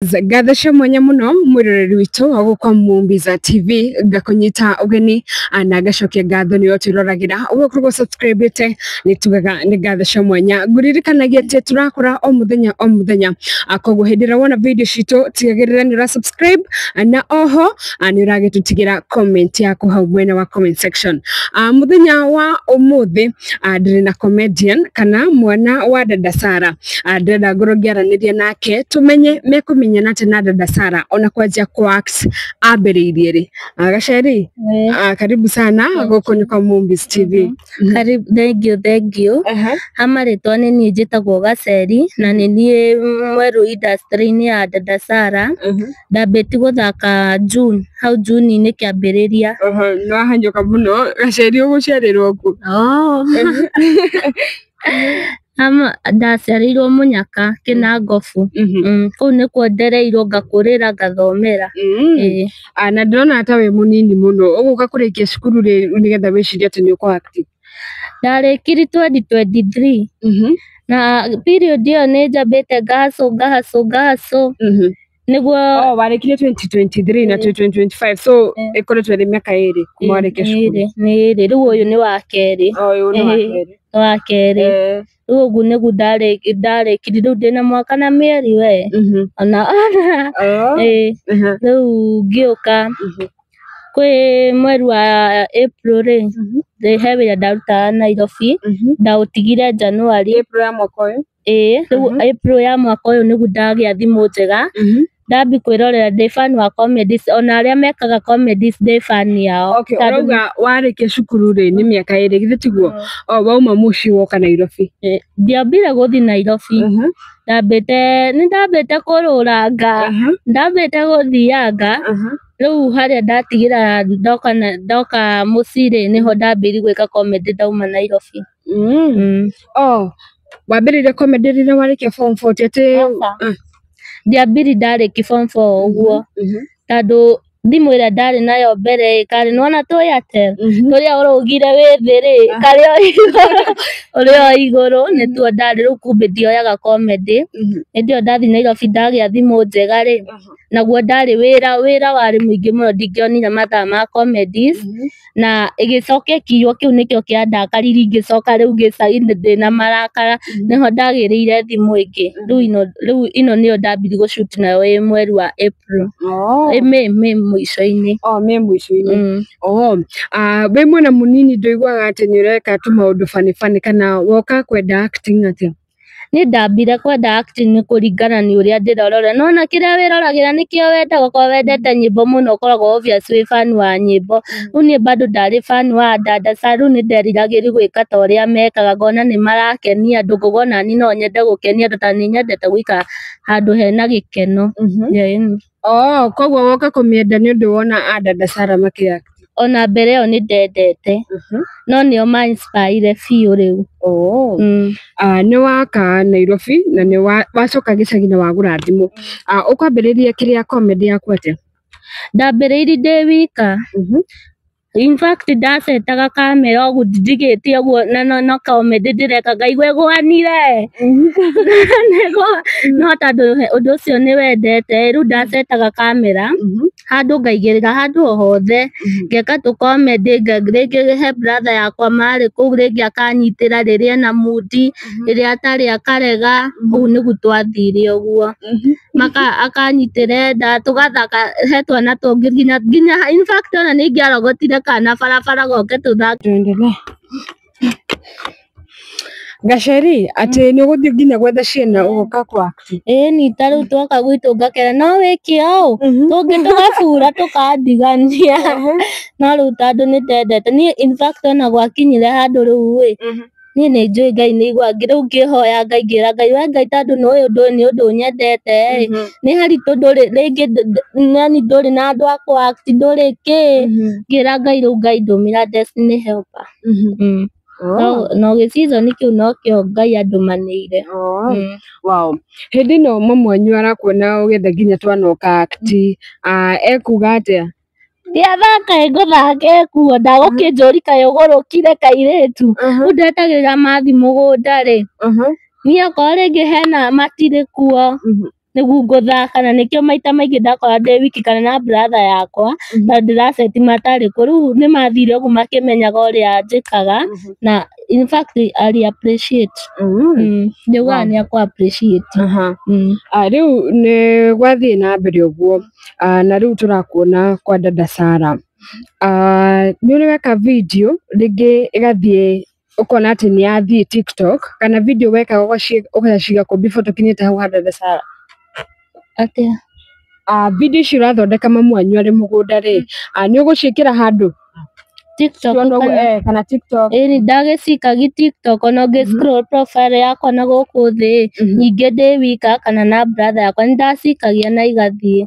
Ngatho cia mwanya muno mwiroreri witũ wa gũkwa Mumbiza TV, ngakũnyita ũgeni na ngacokia ngatho nĩ ũtwĩroragĩra ũgũkorwo subscribe nĩ tugaga nĩ ngatho cia mwanya. Ngũririkanagia atĩ tũrakũra o mũthenya o mũthenya, koguo hĩndĩ ĩrĩa wona video citũ tigagĩrĩra nĩ ũra subscribe na oho nĩ ũragĩtũtigĩra comment yaku hau mwena wa comment section. Mũthenya wa ũmũthĩ ndĩrĩ na comedian kana mwana wa dada Sara. Ndĩrenda ngorwo ngĩaranĩria nake tumenye mekũmenyana atĩa na dada Sara ona kwanjia kwa act ambĩrĩirie rĩ. Gaceri, karibu sana gũkũ nĩ kwa Mumbiz TV. Karibu, thank you, thank you. Ha marĩtwa nĩ niĩ njĩtagwo Gaceri na nĩ niĩ mwerũ industry-inĩ ya dada Sara. Ndambĩtie gũthaka June, hau June-inĩ kĩambĩrĩria. Nĩ wahanyũka mũno Gaceri, ũgũciarĩrwo kũ? Oh. Ama ndaciarĩirwo Mũnyaka, Kĩnangobu. Kũu nĩkuo ndereirwo, ngakũrĩra, ngathomera. Ĩĩ. Na ndĩrona ta wĩ mũnini mũno, ũgũka kũrĩkia cukuru rĩ nĩgetha wĩcirie atĩ nĩ ũkũ act? Ndarĩkirie 2023 na period ĩyo nĩ njambĩte ngahacũ ngahacũ ngahacũ nĩguo. Oh, warĩkirie 2023 na 2025, so ĩkoretwo ĩrĩ mĩaka 2 kuma warĩkia cukuru. Ĩrĩ, nĩ ĩrĩ. Rĩu ũyũ nĩ wa kerĩ. Oh, ũyũ nĩ wa kerĩ. Nĩ wa kerĩ. Rĩu ũguo nĩguo ndarĩkirie, rĩu ndĩna mwaka na mĩeri we ona. Ĩĩ. Rĩu ngĩũka kwĩ mweri wa April rĩ, he wĩra ndarutaga Nairobi, ndaũtigire January. April ya mwaka ũyũ? Ĩĩ, rĩu April ya mwaka ũyũ nĩguo ndagĩa thimũ njega, ndambi kwĩrorera. Ndĩ fan wa comedies, ona arĩa mekaga comedies ndĩ fan yao. Okay, Tondũ ũrauga warĩkia cukuru rĩ nĩ mĩaka 2, githĩ tiguo? Oh, wauma mũciĩ woka Nairobi. Ndiambire gũthiĩ Nairobi. Ndambĩte, nĩ ndambĩte kũrũranga, ndambĩte gũthianga. Rĩu harĩa ndatigĩra ndoka ndoka mũciĩ rĩ, nĩho ndambĩrĩirie gwĩka comedy ndauma Nairobi. Oh, wambĩrĩirie comedy rĩrĩa warĩkia form 4, ti atĩ? Aca. Ndiambiri ndarĩki form 4 ũguo, tondũ thimũ ĩrĩa ndarĩ nayo mbere ĩ, karĩ nĩwona tũ Airtel tũrĩa ũraugire wĩ thĩ rĩ, karĩ o igũrũ, ũrĩ o igũrũ nĩtuo ndarĩ. Rĩu kumbe ndioyaga comedy. Hĩndĩ ĩyo ndathiĩ Nairobi ndagĩa thimũ njega rĩ, naguo ndarĩ wĩra, wĩra warĩ mũingĩ mũno, ndingĩonire mathaa ma comedies, na ĩgĩcoka ĩkĩiywo. Kĩu nĩkĩo kĩandakaririe. Ngĩcoka rĩu gĩcagi-inĩ ndĩna marakara, nĩho ndagĩrĩire thimũ ĩngĩ. Rĩu ĩno, rĩu ĩno nĩyo ndambirie gũshoot nayo ĩ mweri wa April. Ĩ May mũico-inĩ. Oh, May mũico-inĩ. Oh, wĩ mwana mũnini ndũiguaga atĩ nĩ ũreka tũmaũndũ funny funny, kana woka kwenda acting atĩa? Niĩ ndambire kwenda acting nĩ kũringana nĩ ũrĩa ndĩrorora. Nĩwona kĩrĩa wĩroragĩra nĩkĩo wendaga. Okorwo wendete nyĩmbo mũno, ũkoragwo obvious wĩ fan wa nyĩmbo. Rĩu niĩ bado ndarĩ fan wa dada Sara, rĩu nĩ nderiragĩria gwĩka ta ũrĩa mekaga, ngona nĩ marakenia andũ, ngauga onaniĩ no nyende gũkenia andũ, tondũ nĩ nyendete gũikara handũ hena gĩkeno. Ĩni. Oh, koguo woka kũmĩenda nĩ ũndũ wona a dada Sara makĩ act? Ona mbere ĩyo nĩ ndendete, no nĩo ma inspire biũ rĩu. Nĩ waka Nairobi na nĩ wacoka gĩcagi na wagũra thimũ. Ũkwambĩrĩria kĩrĩa comedy yaku atĩa? Ndambĩrĩirie ndĩ wika. In fact ndacetaga kamera ũguo ndigĩte ũguo na no comedy ndĩreka, ngaigua ĩgwanire. No tondũ ũndũ ũcio nĩ wendete, rĩu ndacetaga kamera handũ, ngaigĩrĩra handũ o hothe, ngeka tũ comedy. Rĩngĩ he brother yakwa marĩ kũu, rĩngĩ akanyitĩra rĩrĩa ena mood, rĩrĩa atarĩ akarega. Ũguo nĩguo twathire ũguo. Akanyitĩra enda tũgathaka, he twana tũngĩ nginya nginya in fact ona nĩ ingĩarogotire kana barabara goke tũthake. Tuendelee. Gaceri, atĩ nĩ ũgũthiĩ nginya gwetha ciana ũgoka kwa act? Ĩni, ta rĩu twoka gwitũ ngakera no wĩke ũũ, tũngĩ tũgabura tũkandigania, no rĩu tondũ nĩ ndendete niĩ, in fact ona gwakinyire handũ rĩu ĩ, niĩ nĩ njũĩ Ngai nĩ aiguaga. Rĩu ngĩhoya Ngai, ngĩra Ngai, we Ngai, tondũ nĩ ũyũ ũndũ ũyũ nĩ ũndũ nyendete ĩ, nĩ haritũ, ndũrĩ rĩngĩ yani ndũrĩ na andũ a kũ act, ndũrĩ kĩ. Ngĩra Ngai, rĩu Ngai ndũmĩra destiny helper. No gĩ season kĩu nokĩo Ngai andũmanĩire. Wow. Hĩndĩ ĩno mamu wanyu arakuona ũgĩetha nginya twana ũka act, ekuga atĩa? Ndiathaka ĩngũthaka ĩkuo ndagũkĩnjũri kaĩ ũgũrũkire kairĩtu. Rĩu ndetagĩrĩra mathi mũgũnda rĩ, niĩ okorwo rĩngĩ hena matirĩ kuo. Nĩguo ngũthaka na nĩkĩo maita maingĩ ndakora ndĩ wiki kana na brother yakwa na ndĩraceti matarĩ kũ. Rĩu nĩ mathire ũguo makĩmenyaga ũrĩa njĩkaga na in fact I appreciate. Ndiugaga nĩ akũ appreciate. Rĩu nĩ gwathiĩ na mbere ũguo, na rĩu tũrakuona kwa dada Sarah. Nĩ ũrĩ weka video rĩngĩ ĩgathiĩ ũkona atĩ nĩ yathiĩ TikTok, kana video weka ũgaciga kũ before tũkinyĩte hau ha dada Sarah? Atĩa? Video icio ũrathondeka mamu wanyu arĩ mũgũnda rĩ, nĩ ũgũciĩkĩra handũ? TikTok kana Kana TikTok? Ĩni ndagĩcikagi TikTok, ona ũngĩ scroll profile yakwa na gũkũ thĩ, nyingĩ ndĩ wika kana na brother yakwa nĩ ndacikagia na igathiĩ.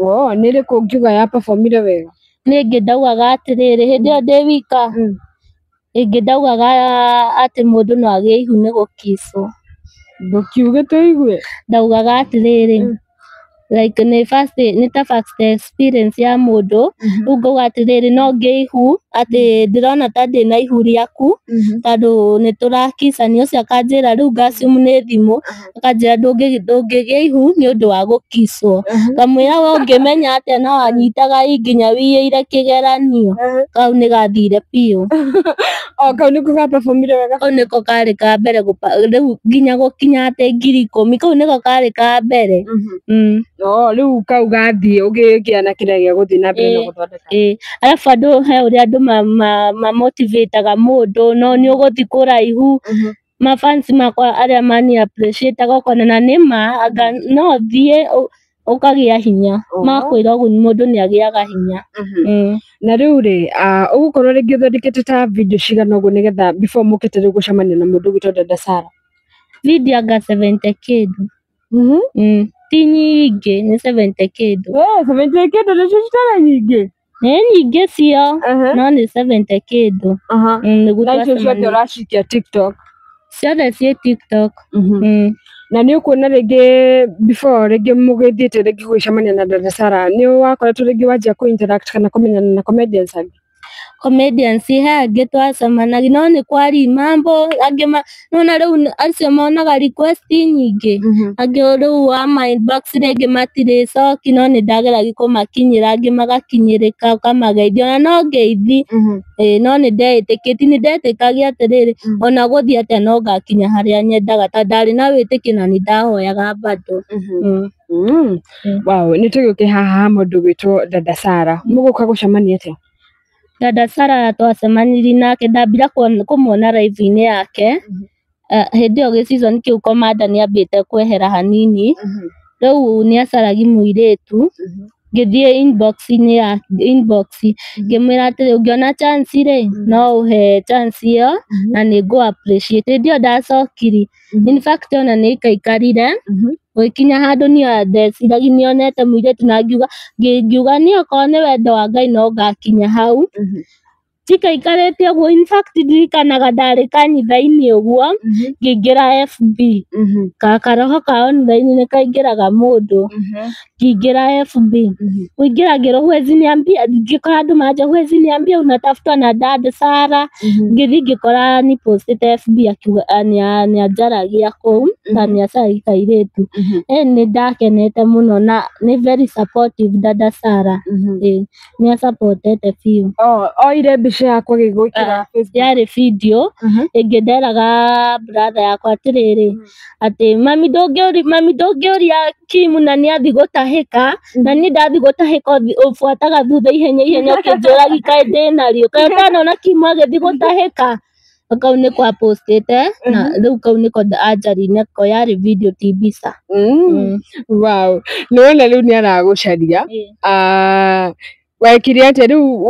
Oh, nĩ ĩrĩkũ ũngiuga ya performire wega? Niĩ ĩngĩ ndaugaga atĩrĩrĩ, hĩndĩ ĩyo ndĩ wika, ĩngĩ ndaugaga atĩ mũndũ no agĩe ihu nĩ gũkicwo. Ndũkiuge tũigue. Ndaugaga atĩrĩrĩ, like nĩ first, nĩ ta first experience ya mũndũ, rĩu ngauga atĩrĩrĩ, no ngĩe ihu atĩ ndĩrona ta ndĩna ihu rĩaku tondũ nĩ tũrakicania, ũcio akanjĩra rĩu ngaciumu nĩ thimũ, akanjĩra ndũngĩgĩa ihu nĩ ũndũ wa gũkicwo. Ngamwĩra we ũngĩmenya atĩa na wanyitaga nginya wiyĩire kĩgeranio. Kau nĩ gathire biũ. O kau nĩko ga performire wega? Kau nĩko karĩ ka mbere rĩu nginya gũkinya atĩ 10,000, kau nĩko karĩ ka mbere. Oh, rĩu kau gathiĩ ũgĩgĩa na kĩrĩa gĩa gũthiĩ na mbere na gũthondeka. Ĩĩ, arabu andũ he ũrĩa andũ mamotivataga mũndũ, no nĩ ũgũthiĩ kũraihu. Mafans makwa arĩa mani appreciate ũkona na nĩ ma anga no thiĩ ũkagĩa hinya. Makwĩra ũguo mũndũ nĩ agĩaga hinya. Na rĩu rĩ, ũgũkorwo rĩngĩ ũthondekete ta video cigana ũguo nĩgetha before mũkĩte rĩu gũcemania na mũndũ ũgwĩtwo dada Sarah? Video anga 70 kĩndũ. Ti nyingĩ, nĩ 70 kĩndũ. 70 kĩndũ nĩcio citarĩ nyingĩ? Nĩ nyingĩ cio, no nĩ 70 kĩndũ. Nĩguo Na icio ciothe twacemania. ũracikia TikTok? Ciothe ciĩ TikTok. Na nĩ ũkuona rĩngĩ before rĩngĩ mũgĩthiĩte rĩngĩ gũcemania na dada Sarah, nĩ wakoretwo rĩngĩ wanjia kũ interact kana kũmenyana na comedians angĩ? Comedians he angĩ twacemanagia no nĩ kwari mambo angĩ nĩwona rĩu acio monaga request nyingĩ, angĩ rĩu wa ma inbox rĩngĩ matirĩ coki, no nĩ ndageragia kũmakinyĩra, angĩ magakinyĩrĩka ũkamageithia ona no ngeithi. Ĩĩ, no nĩ ndeĩtĩkĩtie, nĩ ndetĩkagia atĩrĩrĩ, ona gũthiĩ atĩa no ngakinya harĩa nyendaga tondũ ndarĩ na wĩtĩkio na nĩ ndahoyaga bado. Wow, nĩ tũgĩũke haha mũndũ ũgwĩtwo dada Sarah. Mũgũka gũcemania atĩa? Dada Sarah twacemanirie nake, ndambire kũmuona live-inĩ yake. Hĩndĩ ĩyo gĩ season kĩu Commander nĩ ambĩte kwehera hanini, rĩu nĩ acaragia mũirĩtu. Ngĩthiĩ inbox-inĩ ya inbox ngĩmwĩra atĩrĩ, ũngĩona chance rĩ, no ũhe chance ĩyo na nĩ ngũ appreciate. Hĩndĩ ĩyo ndacokire, in fact ona nĩ aikaikarire gũgĩkinya handũ niĩ ndeciragia nĩonete mũirĩtu na ngiuga, ngiuga niĩ okorwo nĩ wendo wa Ngai no ngakinya hau. Njikaikarĩte ũguo, in fact ndirikanaga ndarĩ kanitha-inĩ ũguo ngĩingĩra FB, karoho ka online nĩ kaingĩraga mũndũ, ngĩingĩra FB, kũingĩra ngĩrwo huwezi niambia, ngĩkora andũ maranjĩra huwezi niambia unatafutwa na dad Sarah. Ngĩthiĩ ngĩkora nĩ postĩte FB akiuga nĩ anjaragia kũu na nĩ acaragia kairĩtu. Nĩ ndakenete mũno na nĩ very supportive dada Sarah. Ĩĩ, nĩ asupportete biũ. Oh, oire mbica yaku agĩgwĩkĩra Facebook? Yarĩ video ĩngĩ nderaga brother yakwa atĩrĩrĩ, atĩ mami ndũngĩũria Kim na nĩ athiĩ gũtahĩka, na niĩ ndathiĩ gũtahĩka ũbuataga thutha ihenya ihenya ũkĩnjũragia kaĩ ndĩnarĩo, kaĩ ũtanona Kim agĩthiĩ gũtahĩka. Kau nĩko apostĩte na rĩu kau nĩko anjaririe nako, yarĩ video ti mbica. Wow, nĩwona rĩu nĩ aragũcaria. Wekire atĩa rĩu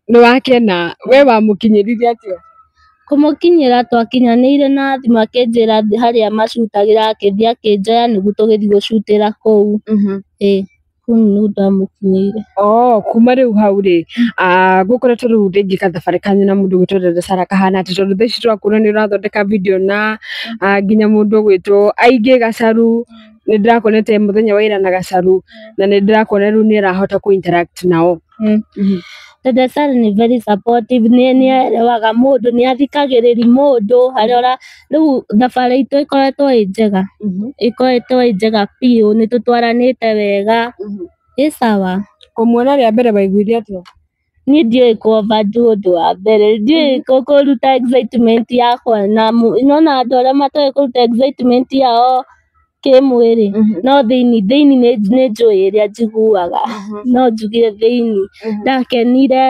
nĩ wakena, we wamũkinyĩrire atĩa? Kũmũkinyĩra twakinyanĩire na thimũ akĩnjĩra harĩa macutagĩra, akĩthiĩ akĩnjoya nĩguo tũgĩthiĩ gũcutĩra kũu. Ĩĩ, kũu nĩguo ndamũkinyĩire. Oh, kuma rĩu hau rĩ, gũkoretwo rĩu rĩngĩ gathabarĩ kanyu na mũndũ ũgwĩtwo dada Sarah kahana atĩa? Tondũ thaa ici tũrakuona nĩ ũrathondeka video na nginya mũndũ ũgwĩtwo aingĩ Gacaru, nĩ ndĩrakuonete mũthenya wa ira na Gacaru, na nĩ ndĩrakuona rĩu nĩ arahota kũ interact nao. Dada Sarah nĩ very supportive, nĩ nĩerewaga mũndũ, nĩ athikagĩrĩria mũndũ harĩa ũra rĩu thabarĩ itũ ĩkoretwo ĩ njega, ĩkoretwo ĩ njega biũ, nĩ tũtwaranĩte wega, ĩ sawa. Kũmuona rĩa mbere waiguire atĩa? Niĩ ndiũĩ kũ overdo ũndũ wa mbere, ndiũĩ kũruta excitement yakwa na nĩwona andũ arĩa matoĩ kũruta excitement yao kĩmwĩrĩ, no thĩinĩ thĩinĩ nĩ njũĩ ĩrĩa njiguaga, no njugire thĩinĩ ndakenire,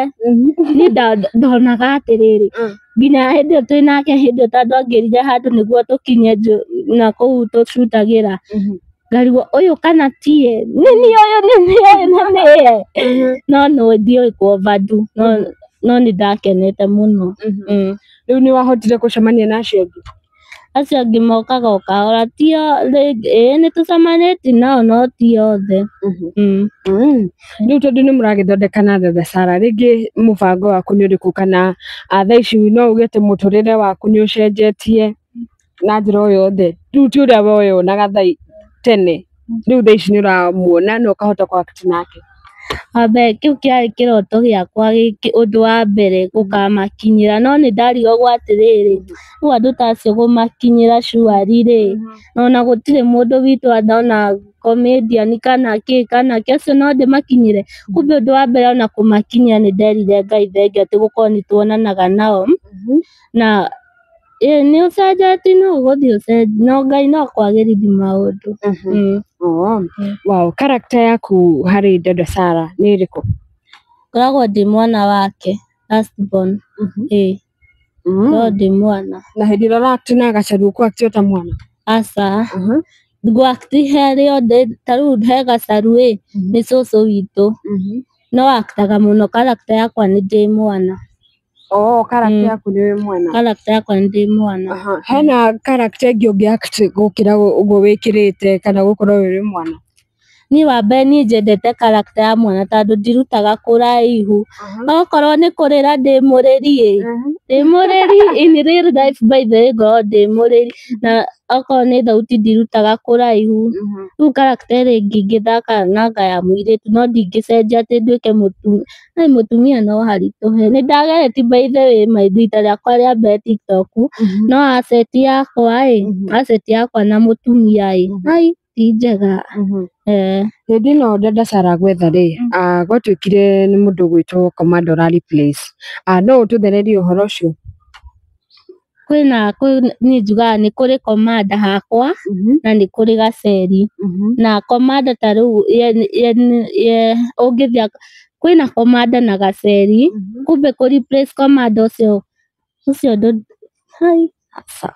niĩ ndonaga atĩrĩrĩ, nginya hĩndĩ ĩyo twĩ nake hĩndĩ ĩyo tondũ angĩrire handũ nĩguo tũkinye nakũu tũcutagĩra, ngarigwo ũyũ kana tiye, nĩ niĩ ũyũ nĩ niĩ ũyũ na nĩye, no no ndiũĩ kũ overdo, no nĩ ndakenete mũno. Rĩu nĩ wahotire gũcemania na acio angĩ? Acio angĩ mokaga o kahora, ti ĩĩ nĩ tũcemanĩtie nao no ti othe. Rĩu tondũ nĩ mũragĩthondeka na Dada Sarah, rĩngĩ mũbango waku nĩ ũrĩkũ kana thaa ici no uge atĩ mũtũrĩre waku nĩ ũcenjetie na njĩra o yothe, rĩu ti ũrĩa we wonaga tene, rĩu thaa ici nĩ ũramuona na ũkahota kũ act nake? Wa mbere kĩu kĩarĩ kĩroto gĩakwa gĩkĩ ũndũ wa mbere gũkamakinyĩra, no nĩ ndarigagwo atĩrĩrĩ, rĩu andũ ta acio kũmakinyĩra surely rĩ, ona gũtirĩ mũndũ witũ ona comedian kana kĩ kana kĩ, acio no ndĩmakinyĩre, kumbe ũndũ wa mbere ona kũmakinyĩra nĩ nderire Ngai thengiũ atĩ gũkorwo nĩ tuonanaga nao, na ĩĩ nĩ ũcenjetie no ũgũthiĩ ũcenjetie, no Ngai no akwagĩrithie maũndũ. Wow, character yaku harĩ Dada Sarah nĩ ĩrĩkũ? Ngoragwo ndĩ mwana wake last born, ĩĩ ngoragwo ndĩ mwana. Na hĩndĩ ĩrĩa ũra act na Gacaru ũkũ act o ta mwana? Aca, ngũ act harĩa ta rĩu he Gacaru ĩ, nĩ cũcũ witũ, no actaga mũno character yakwa nĩ ndĩ mwana. Oh, character yaku nĩ wĩ mwana. Character yakwa nĩ ndĩ mwana. Hena character ĩngĩ ũngĩ act gũkĩra ũguo wĩkĩrĩte kana gũkorwo wĩ mwana? Niĩ wa mbere niĩ njendete character ya mwana tondũ ndirutaga kũraihu, okorwo nĩ kũrĩra ndĩ mũrĩri ĩ, ndĩ mũrĩri in real life by the way ngoragwo ndĩ mũrĩri, na okorwo nĩ thauti ndirutaga kũraihu, rĩu character ĩrĩa ĩngĩ ingĩthaka nanga ya mũirĩtu no ndingĩcenjia atĩ nduĩke mũtumia, mũtumia no haritũhe, nĩ ndageretie by the way rita rĩakwa rĩa mbere TikTok, no accent yakwa ĩ, accent yakwa na mũtumia ĩ, ai ti njega. Hĩndĩ ĩno Dada Sarah gwetha rĩ, gwatuĩkire nĩ mũndũ ũgwĩtwo Commando ũra replace, no ũtũthererie ũhoro ũcio? Kwĩna niĩ njugaga nĩ kũrĩ Commander hakwa na nĩ kũrĩ Gaceri, na Commander ta rĩu ũngĩthiĩ kwĩna Commander na Gaceri, kumbe kũ replace Commander ũcio ũcio hai aca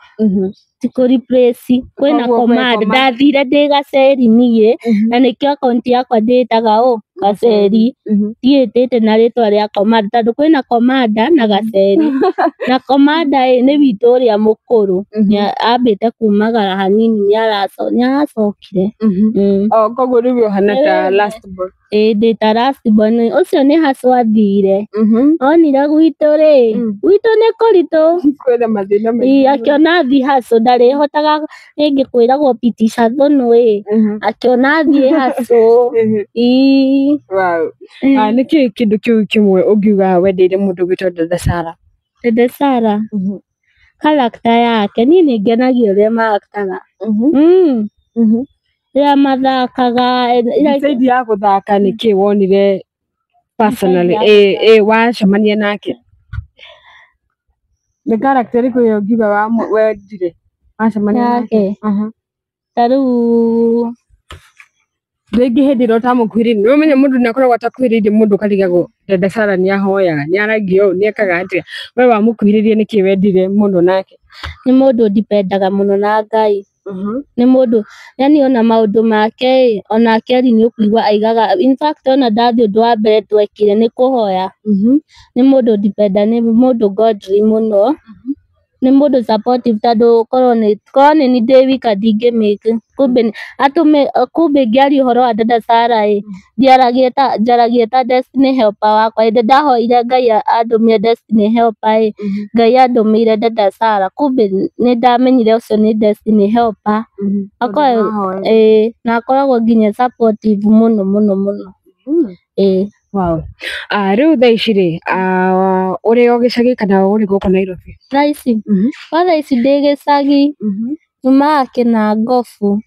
ti kũ replace, kwĩna Koguo kwĩ Commander, ndathire ndĩ Gaceri niĩ na nĩkĩo akaunti yakwa ndĩĩtaga ũ Gaceri, ndiĩtĩte na rĩtwa rĩa Commander tondũ kwĩna Commander na Gaceri, na Commander ĩ nĩ witũ ũrĩa mũkũrũ, ambĩte kumagara hanini nĩaracokire. Oh, koguo rĩu ũhana ta last born. Ĩĩ ndĩ ta last born, ũcio nĩ hustle athire, onire gwitũ rĩ, gwitũ nĩ kũritũ, Kwĩna mathĩna ĩĩ maingĩ. akĩona athiĩ hustle ndarĩhotaga rĩngĩ kwĩragwo pitisha thũnũ ĩ, akĩona athiĩ hustle, ĩĩ. Wow. Nĩkĩĩ kĩndũ kĩu kĩmwe ũngiuga wendeire mũndũ ũgwĩtwo Dada Sarah? Dada Sarah character yake niĩ nĩ ngenagia ũrĩa maactaga, rĩrĩa mathakaga Side ya gũthaka nĩkĩĩ wonire personally Side ya ĩ wacemania nake? Nĩ character ĩrĩkũ ĩyo ũngiuga wendire wacemania nake? Yake ta rĩu Rĩngĩ hĩndĩ ĩrĩa ũtamũkuhĩrĩirie, nĩ ũmenye mũndũ nĩ akoragwo atakuhĩrĩirie mũndũ ũkarigagwo Dada Sarah nĩ ahoyaga, nĩ aragia ũũ, nĩ ekaga atĩa, we wamũkuhĩrĩria nĩkĩĩ wendire mũno nake? Nĩ mũndũ ndipendaga mũno na Ngai, nĩ mũndũ yani ona maũndũ make ĩ, ona akĩaria nĩ ũkũigua aigaga, in fact ona ndathiĩ ũndũ wa mbere twekire nĩ kũhoya, nĩ mũndũ ndipenda, nĩ mũndũ godly mũno, nĩ mũndũ supportive tondũ korwo nĩ niĩ ndĩ wika ndingĩ make, kumbe atũme kumbe ngĩaria ũhoro wa Dada Sarah ĩ, ndiaragia ta njaragia ta destiny helper wakwa, hĩndĩ ndahoire Ngai andũmĩre destiny helper ĩ, Ngai andũmĩire Dada Sarah, kumbe nĩ ndamenyire ũcio nĩ destiny helper, ĩĩ na akoragwo nginya supportive mũno mũno mũno, ĩĩ. Wow. Rĩu thaa ici rĩ, ũrĩ o gĩcagi kana ũrĩ gũkũ Nairobi? Thaa ici kwa thaa ici ndĩ gĩcagi, nyumaga Kĩnangobu.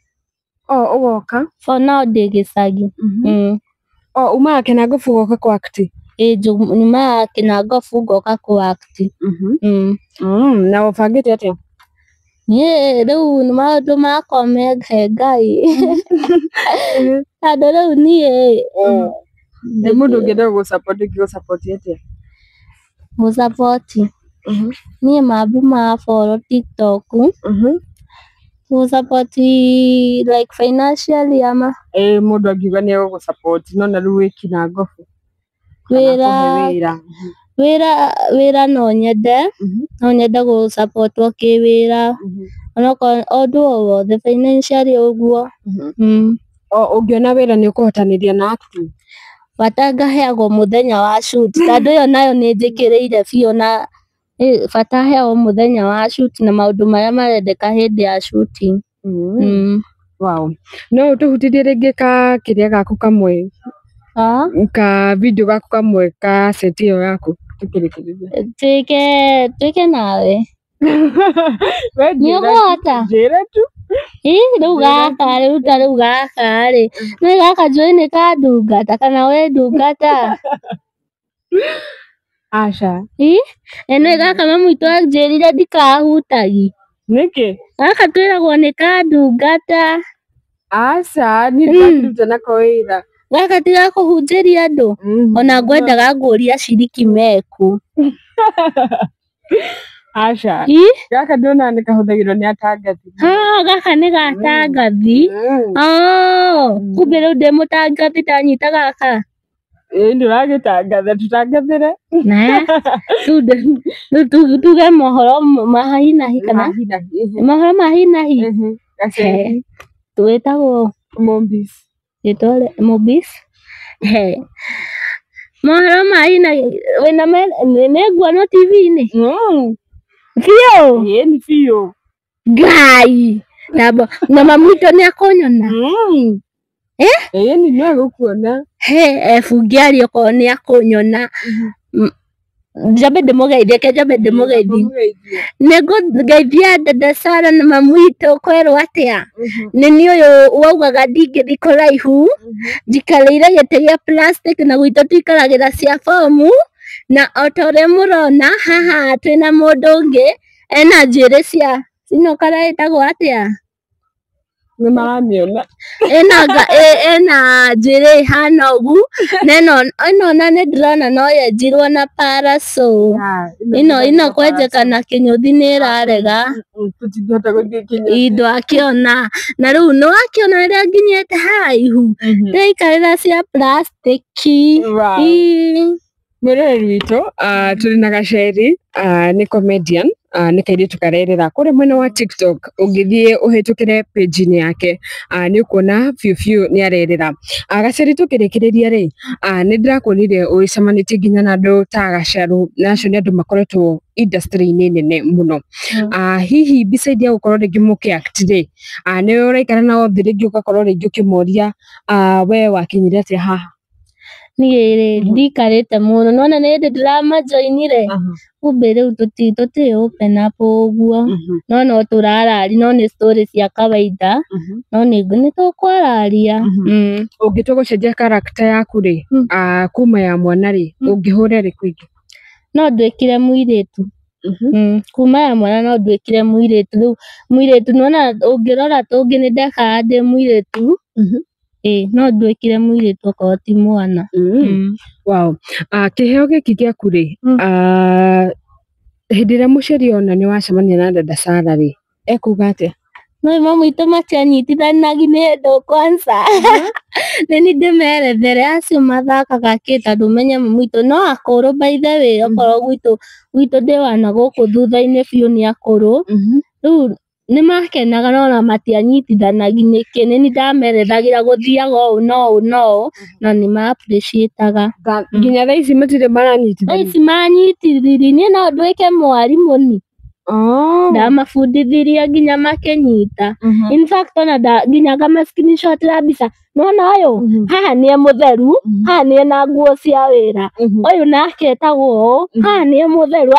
O ũgoka? For now ndĩ gĩcagi. O umaga Kĩnangobu ũgoka kũ act? Ĩĩ nyumaga Kĩnangobu ngoka kũ act. Na ũbangĩte atĩa? Niĩ rĩu nĩ maũndũ makwa me he Ngai. Tondũ rĩu niĩ Nĩ mũndũ ũngĩenda gũgũ-support angĩgũ-support atĩa? Gũ-support niĩ mambu ma follow TikTok, gũ-support like financially ama? Ĩĩ mũndũ angiuga nĩ egũgũ-support no na rĩu wĩ Kĩnangobu. Wĩra wĩra. Wĩra no nyende, no nyende gũ-support-wo kĩwĩra, onokorwo ũndũ o wothe financially ũguo. O ũngĩona wĩra nĩ ũkũhotanĩria na acting? Bata ngaheagwo mũthenya wa shoot, tondũ ĩyo nayo nĩ njĩkĩrĩire biũ na bata heagwo mũthenya wa shoot na maũndũ marĩa marendeka hĩndĩ ya shooting. Wow. No ũtũhutĩrie rĩngĩ ka kĩrĩa gaku kamwe, ka video gaku kamwe ka set ĩyo yaku tũkĩrĩkĩrĩria. Twĩke twĩke nawe. Nĩ ũkũhota? Njĩra tu. Ĩ rĩu gaka rĩu ta rĩu gaka rĩ, nĩ gaka njũĩ nĩ ka ndungata kana wĩ ndungata? Aca. Ĩ nĩ gaka mami witũ anjĩrire ndikahutagie. Nĩkĩ? Gaka twĩragwo nĩ ka ndungata. Aca, niĩ ndakĩruta nako wĩra. Gaka ti ga kũhunjĩria andũ? Ona ngwendaga ngũrie aciriki meku. Aca. Ĩ? Gaka ndionaga nĩ kahũthagĩrwo nĩ atangathi. Gaka nĩ gatangathi. Oh, kumbe rĩu ndĩ mũtangathi ndanyita gaka. Ĩĩ ndũragĩtangatha, tũtangathĩre. Rĩu tuge mohoro ma hi na hi kana? Ma hi na hi. Mohoro ma hi na hi. Gaceri. Twĩtagwo Mombis. Rĩtwa Mobis. He. Mohoro ma hi na hi wĩna nĩ nguonwo TV-inĩ? Biũ? Ĩĩ nĩ biũ. Ngai! Na mami witũ nĩ akũnyona? Eh? Ĩĩ nĩ no egũkuona. He, ebunge okorwo nĩ akũnyona. Njambe ndĩmũgeithie, reke njambe ndĩmũgeithie. Nĩ ngũgeithia dada Sara na mami witũ kwerwo atĩa? Nĩ niĩ ũyũ waugaga ndingĩthiĩ kũraihu, njikarĩire gĩtĩ gĩa plastic na gwitũ tũikaragĩra cia bomu, na ota ũrĩa mũrona haha twĩna mũndũ ũngĩ ena njuĩrĩ cia ĩno colour ĩtagwo atĩa? Nĩ maramĩona. Ĩna ĩna njuĩrĩ ĩhana ũguo, na ĩno ona nĩ ndĩrona no yenjirwo na paraso. Ĩno kwenjeka na kĩnyũthi nĩ ĩrarega. Tũtingĩhota gũthiĩ kĩnyũthi. Ndwakĩona. Na rĩu nĩ wakĩona rĩrĩa nginyĩte haraihu, ndĩraikarĩra cia plastic. Mwĩroreri witũ, tũrĩ na Gaceri, nĩ comedian, nĩ kairĩtu karerera kũrĩa mwena wa TikTok. Ũngĩthiĩ ũhĩtũkĩre page-inĩ yake, nĩ ũkuona biũ biũ nĩ arerera. Gaceri tũkĩrĩkĩrĩria rĩ, nĩ ndĩrakuonire ũgĩcemanĩtie nginya na andũ ta Gacaru, na acio nĩ andũ makoretwo industry-inĩ nene mũno. Hihi beside ya gũkorwo rĩngĩ mũkĩ-act rĩ, nĩ ũraikara nao thĩ rĩngĩ ũgakorwo rĩngĩ ũkĩmoria we wakinyire atĩa haha? Niĩ rĩ ndikarĩte mũno, nĩwona nĩ hĩndĩ ndĩramajoinire, kumbe rĩu tũtirĩ open up ũguo, no no tũrararia, no nĩ story cia kawaida, no nĩ tũkwararia. Ũngĩtua gũcenjia character yaku rĩ, kuma ya mwana rĩ, ũngĩhũra ĩrĩkũ ĩngĩ? No nduĩkire mũirĩtu. Kuma ya mwana no nduĩkire mũirĩtu, rĩu mũirĩtu nĩwona ũngĩrora tũngĩ nĩ ndekaga ndĩ mũirĩtu, ĩĩ no nduĩkire mũirĩtu okorwo ti mwana. Wow. Kĩheo gĩkĩ gĩaku rĩ, hĩndĩ ĩrĩa mũciari ona nĩ wacemania na dada Sara rĩ, ekuga atĩa? No mami witũ matianyitithanagia nĩ ũndũ kwanza nĩ niĩ ndĩmerethere acio mathakaga kĩ tondũ ũmenye mami witũ no akũrũ by the way, okorwo gwitũ ndĩ wa na gũkũ thutha-inĩ biũ nĩ akũrũ, rĩu nĩ makenaga no ona matianyitithanagia nĩkĩ, nĩ niĩ ndamerethagĩra gũthiaga ũũ na ũũ na ũũ na nĩ ma appreciate aga. Nginya thaa ici matirĩ Thaa maranyitithania? ici manyitithiri, niĩ no nduĩke mwarimũ ni. Oh. Ndamabundithirie nginya makĩnyita. In fact ona nginya ngama screenshot ra mbica nona ũyũ haha nĩ mũtheru, haha nĩ na nguo cia wĩra, ũyũ nake etagwo ũũ, haha nĩ mũtheru,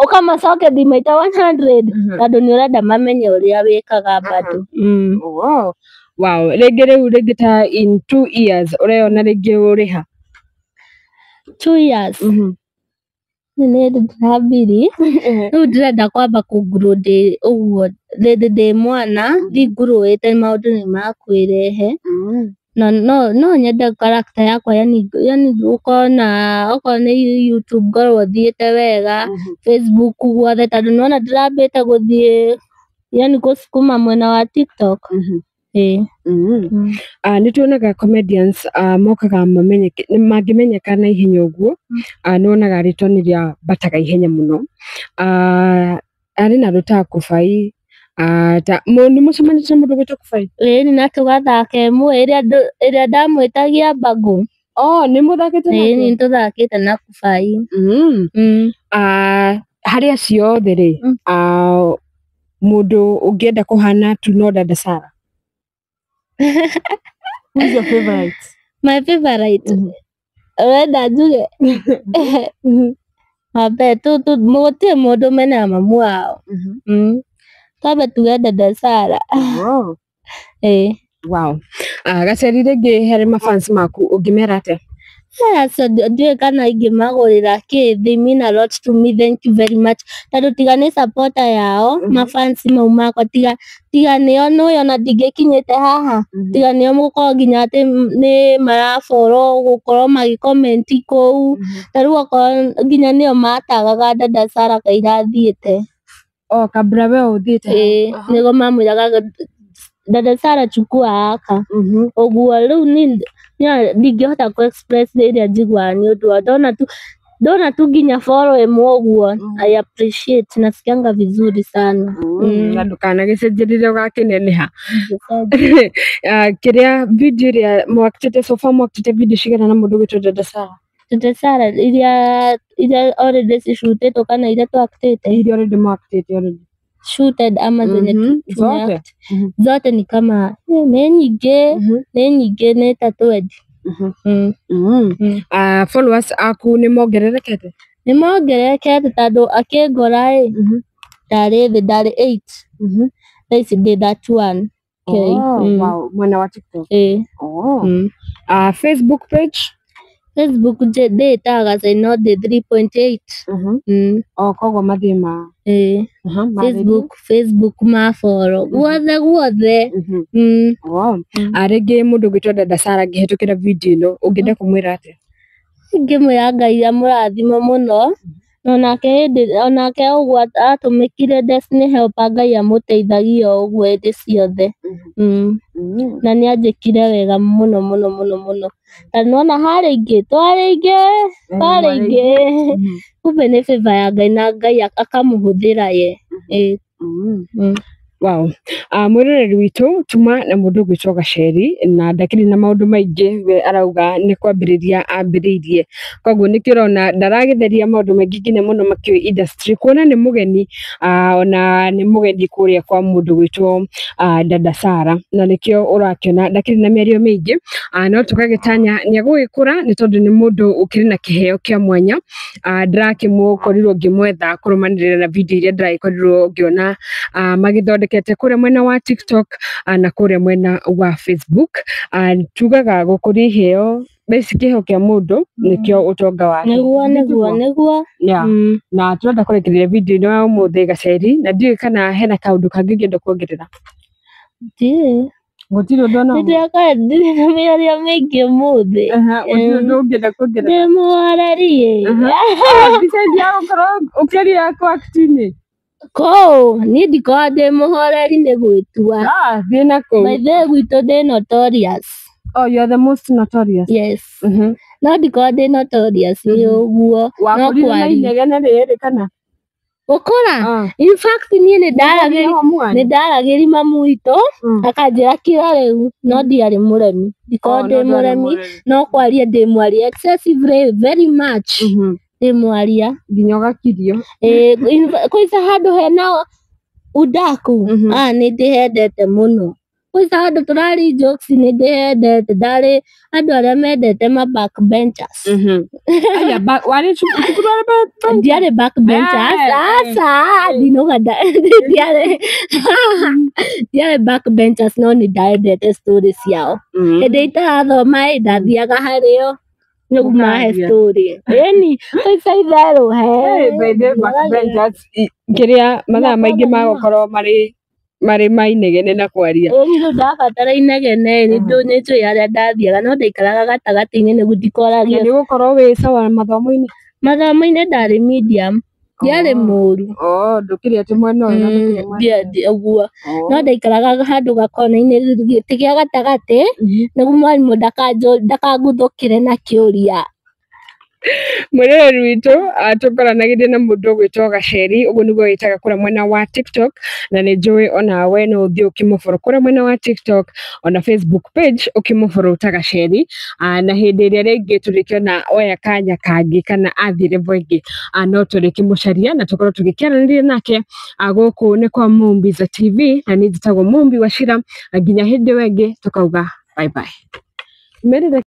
ũkamacokeria maita 100 tondũ nĩ ũrenda mamenye ũrĩa wĩkaga bado. Wow. Wow. Rĩngĩ rĩu rĩngĩ ta in 2 years ũreyona rĩngĩ ũrĩ ha? 2 years nĩ ndĩrambiri rĩu ndĩrenda kwamba kũngurwo ndĩ ũguo rĩndĩ ndĩ mwana ndingurũĩte maũndũ nĩ makwĩrehe na no nyende character yakwa yani ũkona okorwo nĩ YouTube ngorwo thiĩte wega, Facebook guothe tondũ nĩwona ndĩrambĩte gũthiĩ yani gũcukuma mwena wa TikTok. Ĩĩ. Nĩ tuonaga comedians mokaga mamenyeke mangĩmenyeka na ihenya ũguo, nĩ wonaga rĩtwa nĩ rĩambataga ihenya mũno. Arĩ na andũ ta Kũbai, ta nĩ mũcemanĩtie na mũndũ ũgwĩtwo Kũbai? Ĩĩ na tũgathaka ĩmwe ĩrĩa ndamwĩtagia mbagũ. Oh, nĩ mũthakĩte Ĩĩ nake? Nĩ tũthakĩte na Kũbai. Harĩ acio othe rĩ, mũndũ ũngĩenda kũhana tu no Dada Sarah. Who is your favorite? My favorite ũrenda njuge wambe tu tu gũtirĩ mũndũ mena mamu wao. Twambe tuge Dada Sarah. Wow. Ĩĩ. Wow. Gaceri rĩngĩ harĩ mafans maku ũngĩmera atĩa? Aca ndiũĩ kana ingĩmagũrĩra kĩ, they mean a lot to me, thank you very much tondũ tiga nĩ supporter yao mafans mau makwa tiga nĩo nĩũĩ ona ndingĩkinyĩte haha, tiga nĩo gũkorwo nginya atĩ nĩ marafollow gũkorwo magĩ comment kũu, ta rĩu okorwo nginya nĩo matagaga Dada Sarah kaira thiĩte. Oh, kabla wewe ũthiĩte. Ĩĩ nĩguo mamwĩraga Dada Sarah chukua haka ũguo rĩu niĩ ndingĩhota kũ express ĩrĩa njiguaga nĩ ũndũ wa ndona tu nginya follow ĩmwe ũguo I appreciate, nasikianga vizuri sana. Na ndũkanagĩcenjerie ũgakĩneneha. Kĩrĩa video ĩrĩa mwakĩte so far, mwakĩte video cigana na mũndũ ũgwĩtwo Dada Sarah? Dada Sarah iria already cishutĩtwo kana iria twakĩte? Iria already mwakĩte already. Shooted ama zenye Zote. Tumeact zote ni kama nĩ nyingĩ, nĩ nyingĩ, nĩ ta 20. Followers aku nĩ mongererekete? Nĩ mongererekete tondũ akĩngora ĩ ndarĩ thĩ ndarĩ 8, thaa ici ndĩ 31K. Oh, wow. Mwena wa TikTok. Ĩĩ. Oh. Facebook page? Facebook ndĩĩtaga Zainod 3.8. Oh, koguo mathiĩ ma Ĩĩ. Facebook mafollow guothe guothe. Wow. Rĩngĩ mũndũ ũgwĩtwo Dada Sarah angĩhĩtũkĩra video ĩno ũngĩenda kũmwĩra atĩa? Ingĩmwĩra Ngai amũrathime mũno na onake hĩndĩ onake ũguo atũmĩkire Destiny Helper Ngai amũteithagie o ũguo hĩndĩ ciothe. Na nĩ anjĩkire wega mũno mũno mũno mũno ta nĩwona harĩa ingĩ twarĩ aingĩ twarĩ aingĩ kumbe nĩ favor ya Ngai na Ngai akamũhũthĩra ye. Ĩĩ. Wow. Mwĩroreri witũ tuma na mũndũ ũgwĩtwo Gaceri na ndakĩrĩ na maũndũ maingĩ, we arauga nĩ kwambĩrĩria ambĩrĩirie, koguo nĩkĩo ũrona ndaragĩtheria maũndũ maingĩ nginya mũno makĩũĩ industry kuona nĩ mũgeni, ona nĩ mũgeni kũrĩa kwa mũndũ ũgwĩtwo Dada Sarah, na nĩkĩo ũrakĩona ndakĩrĩ na mĩario mĩingĩ, no tũgagĩtanya nĩ egũgĩkũra nĩ tondũ nĩ mũndũ ũkĩrĩ na kĩheo kĩa mwanya. Ndĩrakĩmũkorirwo ngĩmwetha kũrũmanĩrĩra na video iria ndĩragĩkorirwo ngĩona magĩthondekete kũrĩa mwena wa TikTok na kũrĩa mwena wa Facebook. Tugaga gũkũria iheo basic kĩheo kĩa mũndũ nĩkĩo ũtonga wake. Nĩguo nĩguo nĩguo. Yeah. Na tũrenda kũrĩkĩrĩria video ĩno ya ũmũthĩ Gaceri, na ndiũĩ kana hena kaũndũ kangĩ ũngĩenda kuongerera. Ndiũĩ. Gũtirĩ ũndũ ona ũmwe? Nĩndĩrakora ndirĩ na mĩario mĩingĩ ũmũthĩ. Gũtirĩ ũndũ ũngĩenda kuongerera? Ndĩ mũhoreri ĩ. Besides ya gũkorwo ũkĩaria kwa-act-inĩ. Kũu niĩ ndikoragwo ndĩ mũhoreri nĩ gwĩtua. Ah, thiĩ na kũu. By the way gwitũ ndĩ notorious. Oh, you are the most notorious. Yes. No ndikoragwo ndĩ notorious nĩ ũguo no Wakũrire na kwaria. inegene rĩrĩ kana? Gũkũra? In fact niĩ nĩ ndaragĩri mamu witũ akanjĩra kira rĩu, no ndiarĩ mũremi, ndikoragwo Oh, ndĩ no ndwarĩ mũremi mũremi. no kwaria ndĩ mwaria excessively very much. Ndĩ mwaria. Nginya ũgakirio. Ĩĩ, kwanza handũ hena udaku, ah, nĩ ndĩhendete mũno. Kwanza handũ tũrari jokes nĩ ndĩhendete. Ndarĩ andũ arĩa mendete ma backbenchers. Aya, warĩ cukuru warĩ Ndiarĩ backbenchers. Aca, ndinauga ndiarĩ ndiarĩ backbenchers, no nĩ ndaendete story ciao. Hĩndĩ itarathoma ĩ, ndathiaga harĩo nĩguo mahe Mũkaria. story. Ĩni kwanza itherũ he. By the backbenchers, kĩrĩa mathaa maingĩ magũkorwo marĩ ma inegene na kwaria. Ĩni rĩu ndabatara inegene nĩ njũĩ harĩa ndathiaga, no ndaikaraga gatagatĩ-inĩ nĩguo Na ndikoragie. nĩ ũgũkorwo wĩ sawa mathomo-inĩ? Mathomo-inĩ ndarĩ medium, ndiarĩ mũru. Oh, ndũkĩrĩ atĩ mwena ũyũ na ndũkĩrĩ mwena Ndiarĩ ũguo, ũyũ. No ndaikaraga handũ gakona-inĩ, gĩtĩ gĩa gatagatĩ, nĩguo mwarimũ ndakanguthũkĩre na kĩũria. Mwĩroreri witũ, tũkoranagĩria na mũndũ ũgwĩtwo Gaceri, ũguo nĩguo wĩtaga kũrĩa mwena wa TikTok, na nĩ njũĩ onawe no ũthiĩ ũkĩmũfollow kũrĩa mwena wa TikTok ona Facebook page ũkĩmũfollow ta Gaceri. Na hĩndĩ ĩrĩa rĩngĩ tũrĩkĩona oya kanya kangĩ kana athiĩ level ĩngĩ, no tũrĩkĩmũcaria na tũkorwo tũgĩkĩaranĩria nake. Gũkũ nĩ kwa Mumbiza TV na niĩ njĩtagwo Mumbi wa Shira, nginya hĩndĩ ĩyo ĩngĩ tũkauga bye bye. Merire.